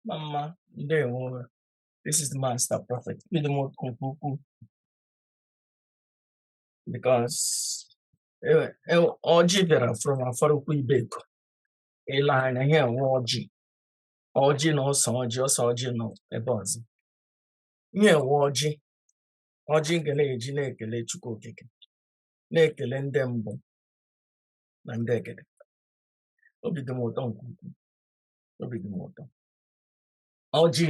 Mama, ndewo. This is the Master Prophet. Obi dị m ụtọ nke ukwuu because ọjị bịara from Afaraukwu Ibeku. Ile anya ihe enwe ọjị. Ọjị na ose ọjị, ose ọjị nọ ebe ọzọ. Ihe enwe ọjị. Ọjị ga na-eji na-ekele Chukwu Okike, na-ekele ndị mbụ na ndị egede. Obi dị m ụtọ nke ukwuu. Obi dị m ụtọ. Ọjị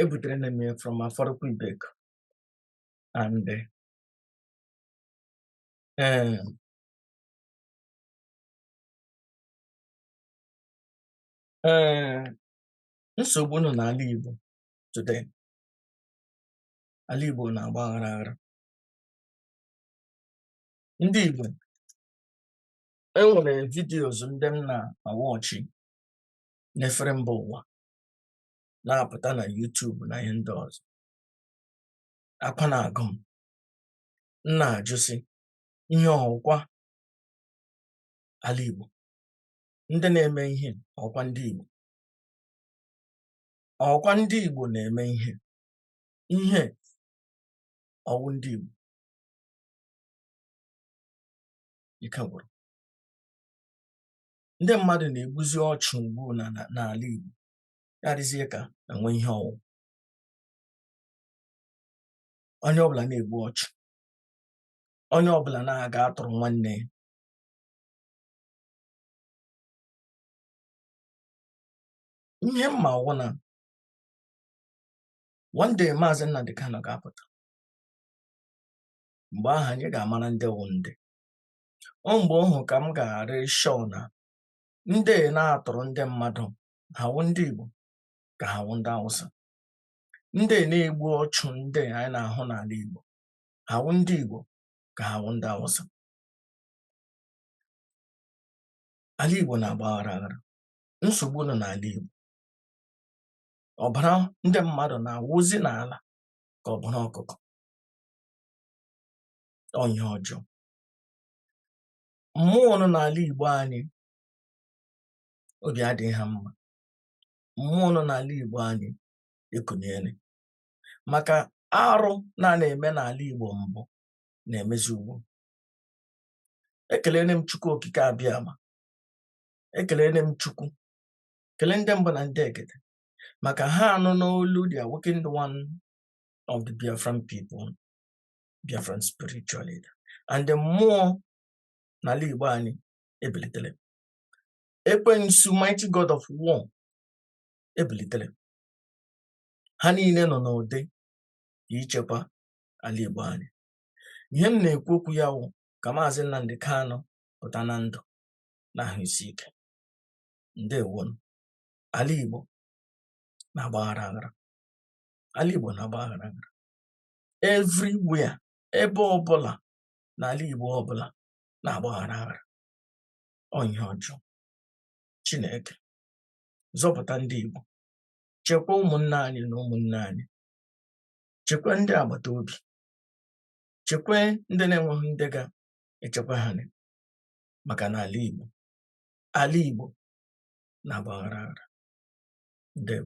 ebutere na m ya from Afaraukwu Ibeku and nsogbu nọ n'ala Igbo today. Ala Igbo na-agba aghara aghara. Ndị Igbo, enwere videos ndị m na-awatchi n'efere mba ụwa na-apụta na YouTube na ihe ndị ọzọ. Akwa na-agụ m. M na-ajụ sị, ihe ọkwa ala Igbo? Ndị na-eme ihe ọkwa ndị Igbo? Ọkwa ndị Igbo na-eme ihe? Ihe ọwụ ndị Igbo? Ike gwụrụ. Ndị mmadụ na-egbuzi ọchụ ugbu na n'ala Igbo. Ya dịzie ka enwe ihe ọwụ. Onye ọbụla na-egbu ọchụ. Onye ọbụla na-aga atụrụ nwanne ya. Ihe mma wụ na one day Maazị Nnamdi Kanu ga-apụta. Mgbe ahụ anyị ga-amara ndị wụ ndị. Ọ mgbe ọhụ ka m ga-arị sure na ndị na-atụrụ ndị mmadụ ha wụ ndị Igbo ka ha wụ ndị Awụsa. Ndị na-egbu ọchụ ndị anyị na-ahụ n'ala Igbo ha wụ ndị Igbo ka ha wụ ndị Awụsa. Ala Igbo na-agba aghara aghara. Nsogbu nọ n'ala Igbo. Ọbara ndị mmadụ na-awụzi n'ala ka ọbara ọkụkọ. Ọ ihe ọjọọ. Mmụọ nọ n'ala Igbo anyị obi adịghị ha mma. Mmụọ nọ n'ala Igbo anyị ekuniele maka arụ na na-eme n'ala Igbo mbụ na-emezi ugbu. Ekelere m Chukwu Okike Abịama. Ekelere m Chukwu. Kelee ndị mbụ na ndị egede maka ha anụ n'olu the awakened one of the Biafran people, Biafran spiritual leader. And the mmụọ n'ala Igbo anyị ebilitere. Ekwensu, mighty god of war, ebilitere. Ha niile nọ n'ụdị ichekwa ala Igbo anyị. Ihe m na-ekwu okwu ya wụ ka Maazị Nnamdi Kanu pụta na ndụ na ahụ isi ike. Ndewonu. Ala Igbo na-agba aghara aghara. Ala Igbo na-agba aghara aghara. Everywhere, ebe ọbụla n'ala Igbo ọbụla na-agba aghara aghara. Ọ ihe ọjọọ. Chineke zọpụta ndị Igbo. Chekwa ụmụnne anyị na ụmụnne anyị. Chekwa ndị agbata obi. Chekwa ndị na-enweghị ndị ga-echekwa ha maka na ala Igbo na-agba aghara aghara. Ndewo.